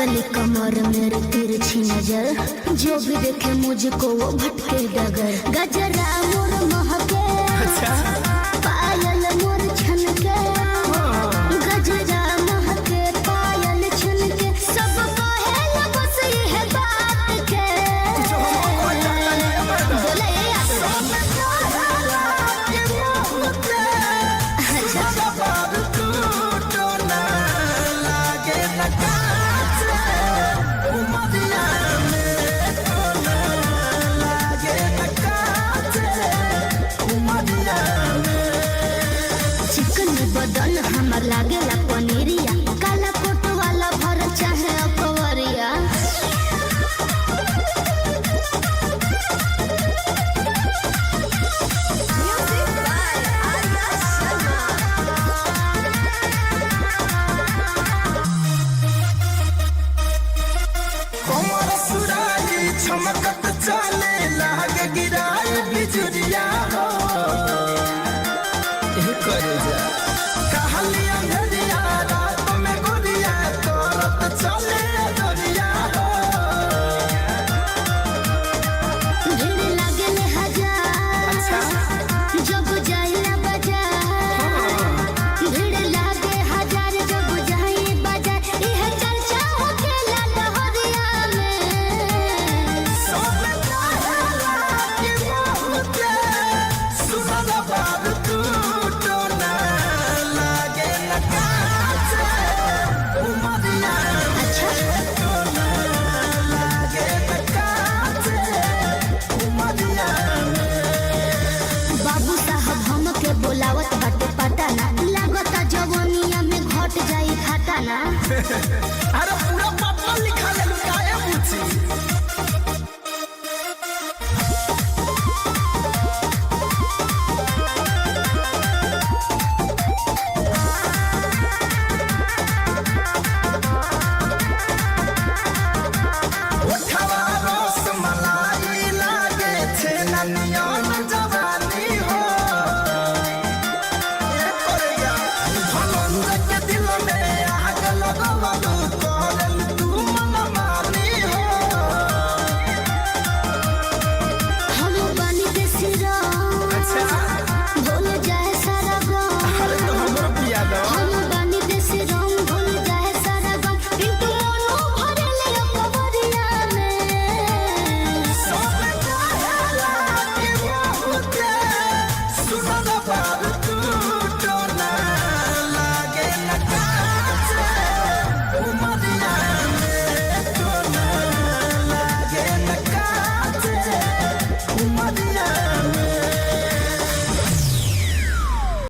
पतली कमर मेरी तिरछी नजर, जो भी देखे मुझको वो भटके डगर। गजरा मोर महके, अच्छा। पायल मोर छनके। गजरा महके पायल छनके, सब कहेला बस यह बात के। कुछ हम को जाता नहीं है मैडम। बोले ये अच्छा। चिकन बदन हमर लागेला पनीरिया, काला कोट वाला भर चाहे अकवरिया। Music by Arya Sharma. कमर सुराही छमकत चले लागे गिराए बिजुरिया हो। ए करे जा कहली अंधरिया रात में गुड़िया करत चले दरिया हो। भीड़ लागेले हजार अच्छा। जब जाइला बाजार। भीड़ लागे हजार जब जाई बाजार, इह चर्चा होखेला लहरिया में। सब कहेला कि बहुते सुनल बात तू टोना लागे न काचे उमरिया। अच्छा। टोना लागे न काचे उमरिया। बाबू साहब हमके बोलावत बाटे पटाना, लागता जवनिया में घट जाई घाटाना। अरे।